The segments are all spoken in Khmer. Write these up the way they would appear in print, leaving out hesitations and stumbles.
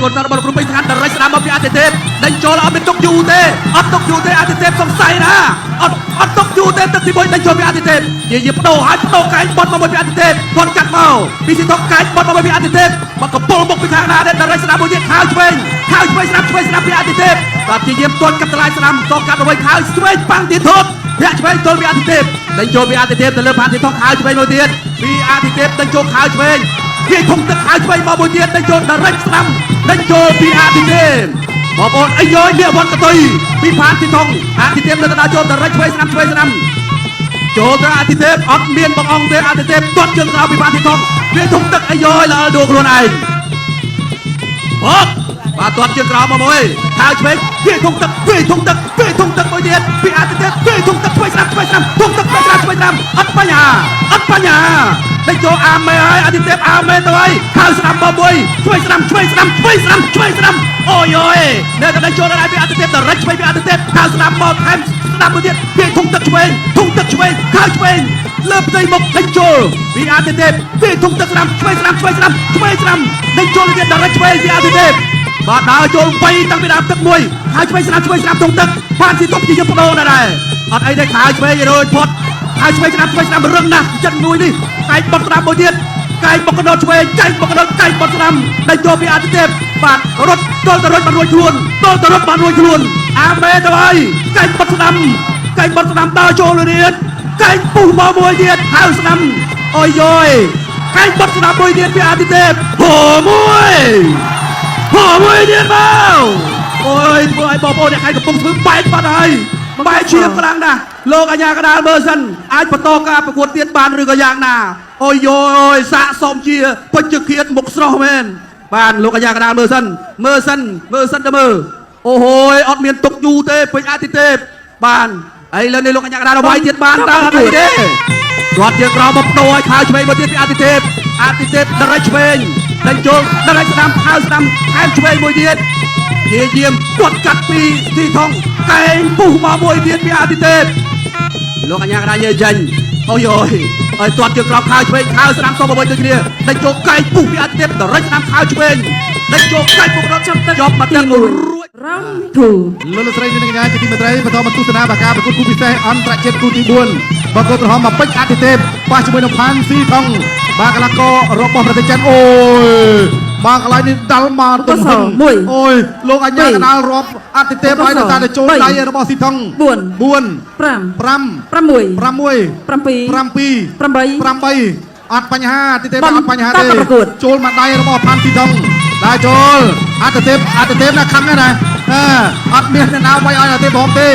កូនរបស់គ្រូពេញស្ងាត់ដរិចស្ដាំមកពីអតិទេពដេញចូលអត់មានទុកយូរទេអត់ទុកយូរទេអតិទេពសង្ស័យណាអត់អត់ទុកយូរទេទឹកទី1ដេញចូលពីអតិទេពជាជាបដោហើយបដោកែងបត់មកមួយពីអតិទេពគាត់កាត់មកពីស៊ីថុកកែងបត់មកមួយពីអតិទេពមកកពុលមុខពីខាងណាដែរដរិចស្ដាំមួយទៀតខៅឆ្វេងខៅឆ្វេងស្ដាំឆ្វេងស្ដាំពីអតិទេពបាទជាយាមទាត់កាត់តម្លៃស្ដាំតកាត់មកវិញខៅឆ្វេងប៉ាំងទៀតធប់ធាក់ឆ្វេងទល់ពីអតិទេពដេញចូលពីអតិទេពទៅលើផានទីថុកខៅឆ្វេងមួយទៀតពីអតិទេពដេញចូលខៅឆ្វេង វាធំទឹកហើយឆ្វេងមកមួយទៀតដេញចូលដរិចស្ដាំដេញចូលពីអាទិទេពបងប្អូនអីយយនេះវត្តកតុយពីផានទីថងអាទិទេពនៅកណ្ដាលចូលដរិចឆ្វេងស្ដាំឆ្វេងស្ដាំចូលទៅអាទិទេពអត់មានបងអង្គទេអាទិទេពទាត់ជើងក្រោមពីផានទីថងវាធំទឹកអីយយល្អដួលខ្លួនឯងបកបាទទាត់ជើងក្រោមមកមួយខៅឆ្វេងវាធំទឹកវាធំទឹកវាធំទឹកមួយទៀតពីអាទិទេពវាធំទឹកឆ្វេងស្ដាំឆ្វេងស្ដាំធំទឹកឆ្វេងស្ដាំឆ្វេងស្ដាំអត់បញ្ហាអត់បញ្ហាដេញចូលអាមេហើយអាទិទេពអាមេទៅហើយខៅស្ដាំមកមួយឆ្វេងស្ដាំឆ្វេងស្ដាំឆ្វេងស្ដាំឆ្វេងស្ដាំអូយយនៅតែដេញចូលដល់ពីអាទិទេពដរិចឆ្វេងពីអាទិទេពខៅស្ដាំមកថែមស្ដាំមួយទៀតវាធំទឹកឆ្វេងធំទឹកឆ្វេងខៅឆ្វេងលើផ្ទៃមុខដេញចូលពីអាទិទេពវាធំទឹកស្ដាំឆ្វេងស្ដាំឆ្វេងស្ដាំឆ្វេងស្ដាំដេញចូលទៀតដរិចឆ្វេងពីអាទិទេពបាទដើរចូលបីតាំងពីដើមទឹកមួយខៅឆ្វេងស្ដាំឆ្វេងស្ដាំធំទឹកបានស៊ីទុកជាយកបដូរដែរអត់អីទេខៅឆ្វេងរួចផុត ហើយឆ្វេងស្ដាំឆ្វេងស្ដាំរឹងណាស់ចិត្តមួយនេះកែងបុកស្ដាំមួយទៀតកែងបុកកណ្ដោឆ្វេងកែងបុកកណ្ដោកែងបុកស្ដាំដេញចូលពីអាទិទេពបាទរត់ទល់ទៅរត់បានរួចខ្លួនទល់ទៅរត់បានរួចខ្លួនអាមេទៅហើយកែងបុកស្ដាំកែងបុកស្ដាំដើរចូលលរៀនកែងពុះមកមួយទៀតហៅស្ដាំអូយយយកែងបុកស្ដាំមួយទៀតពីអាទិទេពហូមួយហូមួយទៀតមកអូយធ្វើឲ្យបងប្អូនអ្នកខេត្តកំពង់ស្ពឺបែកបាត់ហើយបែកឈាមខ្លាំងណាស់លោកអាញាកដាលមើលសិនអាចបន្តការប្រកួតទៀតបានឬក៏យ៉ាងណាអូយយសាកសមជាពេជ្ជឃាតមុខស្រស់មែនបានលោកអាញាកដាលមើលសិនមើលសិនមើលសិនទៅមើលអូហូយអត់មានទុកយូរទេពេជ្រអតិទេពបានឥឡូវនេះលោកអាញាកដាលវាយទៀតបានតើអត់អីទេគាត់ជាក្រោមមកបដូរឲ្យខៅឆ្វេងមកទៀតពីអតិទេពអតិទេពដរិចឆ្វេងដេញចូលដរិចស្ដាំខៅស្ដាំថែមឆ្វេងមួយទៀតជាយាមគាត់កាត់ពីទីថងកែងពុះមកមួយទៀតពីអតិទេពលោកអញ្ញាកដានិយាយចេញអូយយឲ្យទាត់ជើងក្រោមខៅឆ្វេងខៅស្ដាំសុំមកវិញដូចគ្នាដេញចូលកែងពុះពីអតិទេពដរិចស្ដាំខៅឆ្វេងដេញចូលកែងពុះដល់ ចាប់ទឹក ជាប់មកទាំងរួច Round 2 លោកលោកស្រីនិងកញ្ញាជាទីមេត្រីបន្តមកទស្សនាបាការប្រកួតគូពិសេសអន្តរជាតិគូទី4បង្គោលក្រហមមកពេជ្រអតិទេពប៉ះជាមួយនឹងផានស៊ីថងបាទកីឡាកររបស់ប្រទេសចិនអូយបាទកន្លែងនេះដាល់មកទំហឹងអូយលោកអញ្ញាកដាលរាប់អតិទេពឲ្យដល់តែចូលដៃរបស់ស៊ីថង 4 4 5 5 6 6 7 7 8 8អត់បញ្ហាអតិទេពអត់បញ្ហាទេ ប្រកួត ចូលមកដៃរបស់ផានស៊ីថងដែរចូលអតិទេពអតិទេពណាខឹងណាអើអត់មានអ្នកណាវាយឲ្យអតិទេពផងទេឥ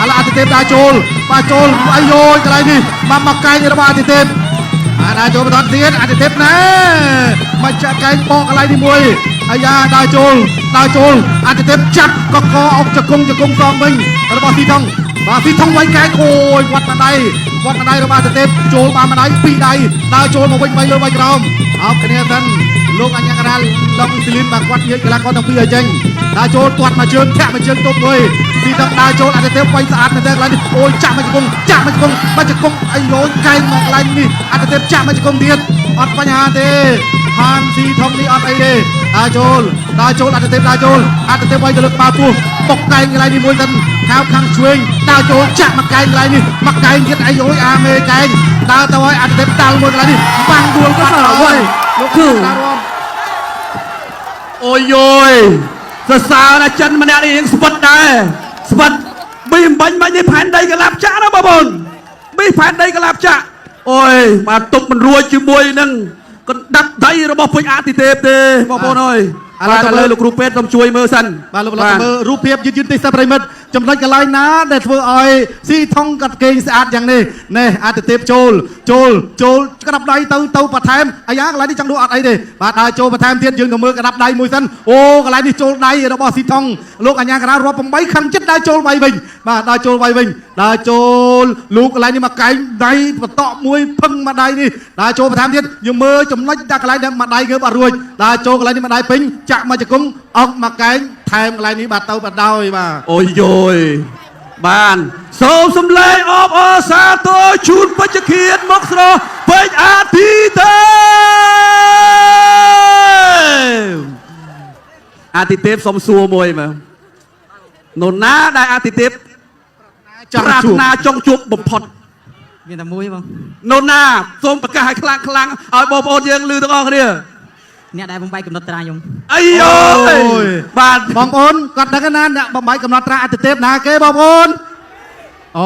ឡូវអតិទេពដើរចូលបាទចូលអាយយកន្លែងនេះមកមកកែងរបស់អតិទេពអាដើរចូលបន្តទៀតអតិទេពណាមកចាក់កែងបកកន្លែងនេះមួយអាយ៉ាដើរចូលដើរចូលអតិទេពចាប់កកអុកចង្គង់ចង្គង់សងវិញរបស់ស៊ីថងបាទស៊ីថងវាយកែងអូយវត្តម្ដាយវត្តម្ដាយរបស់អតិទេពចូលបានម្ដាយពីរដៃដើរចូលមកវិញបីលើបីក្រោមអោបគ្នាសិនលោកអញ្ញាកដាលឡុងស៊ីលីនបាទគាត់និយាយកីឡាករទាំងពីរឲ្យចេញដើរចូលទាត់មកជើងធាក់មកជើងទប់មួយស៊ីថងដើរចូលអតិទេពវាយស្អាតមែនទែនកន្លែងនេះអូយចាក់មកជង្គង់ចាក់មកជង្គង់មកជង្គង់អាយយកែងមកកន្លែងនេះអតិទេពចាក់មកជង្គង់ទៀតអត់បញ្ហាទេផានស៊ីថងនេះអត់អីទេដើរចូលដើរចូលអតិទេពដើរចូលអតិទេពវាយទៅលើក្បាលពោះបុកកែងកន្លែងនេះមួយសិនហៅខាងឆ្វេងដើរចូលចាក់មកកែងកន្លែងនេះមកកែងទៀតអាយយអាមេកែងដើរទៅឲ្យអតិទេពដាល់មួយកន្លែងនេះបាំងដួលបាត់ហើយលោកដើររួម អូយយសរសើរណាស់ចិនម្នាក់នេះរៀងស្វិតដែរស្វិតប៊ីអំបាញ់បាញ់នេះផែនដីកលាប់ចាក់ណាបងប្អូនប៊ីផែនដីកលាប់ចាក់អូយបាទទុកមិនរួចជាមួយនឹងកណ្ដាប់ដៃរបស់ពេជ្រអតិទេពទេបងប្អូនអើយបាទឥឡូវលោកគ្រូពេទ្យសូមជួយមើលសិន បាទលោកលោកមើលរូបភាពយឺតយឺតទេសប្រិមិត្តចំណុចកន្លែងណាដែលធ្វើឲ្យស៊ីថងកាត់គេងស្អាតយ៉ាងនេះនេះអតិទេពចូលចូលចូលក្តាប់ដៃទៅទៅបន្ថែមអាយ៉ាកន្លែងនេះចង់ដួអត់អីទេបាទដើរចូលបន្ថែមទៀតយើងក៏មើលក្តាប់ដៃមួយសិនអូកន្លែងនេះចូលដៃរបស់ស៊ីថងលោកអញ្ញាកណ្ដាលរាប់8ខឹងចិត្តដើរចូលវាយវិញបាទដើរចូលវាយវិញដើរចូលលោកកន្លែងនេះមកកែងដៃបន្តក់មួយផឹងមកដៃនេះដើរចូលបន្ថែមទៀតយើងមើលចំណុចតែកន្លែងដែលមកដៃងើបអត់រួចដើរចូលកន្លែងនេះមកដៃពេញចាក់មកជង្គង់អុកមកកែងថែមកន្លែងនេះបាទទៅបាត់ដោយបាទ អូយយបានសូមសំឡេងអបអរសាទរជូនពេជ្ជឃាតមកស្រស់ពេជ្រអាទិទេព អាទិទេពសុំសួរមួយមើលនរណាដែលអាទិទេព ចង់ជួប ប្រាថ្នាចង់ជួបបំផុត មានតែមួយបង នរណាសូមប្រកាសឲ្យខ្លាំងខ្លាំងឲ្យបងប្អូនយើងឮទាំងអស់គ្នា អ្នកដែលបំបែកកំណត់ត្រាខ្ញុំ អីយយបាទ បងប្អូនគាត់ដឹងណាអ្នកបំបីកំណត់ត្រាអតិទេពណាគេបងប្អូនអូ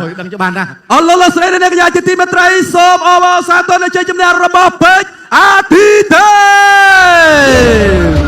យដឹងច្បាស់ណាស់ អរលោកលោកស្រីនិងកញ្ញាជាទីមេត្រីសូមអបអរសាទរនៅជ័យជំនះរបស់ពេជ្រអាទិទេព។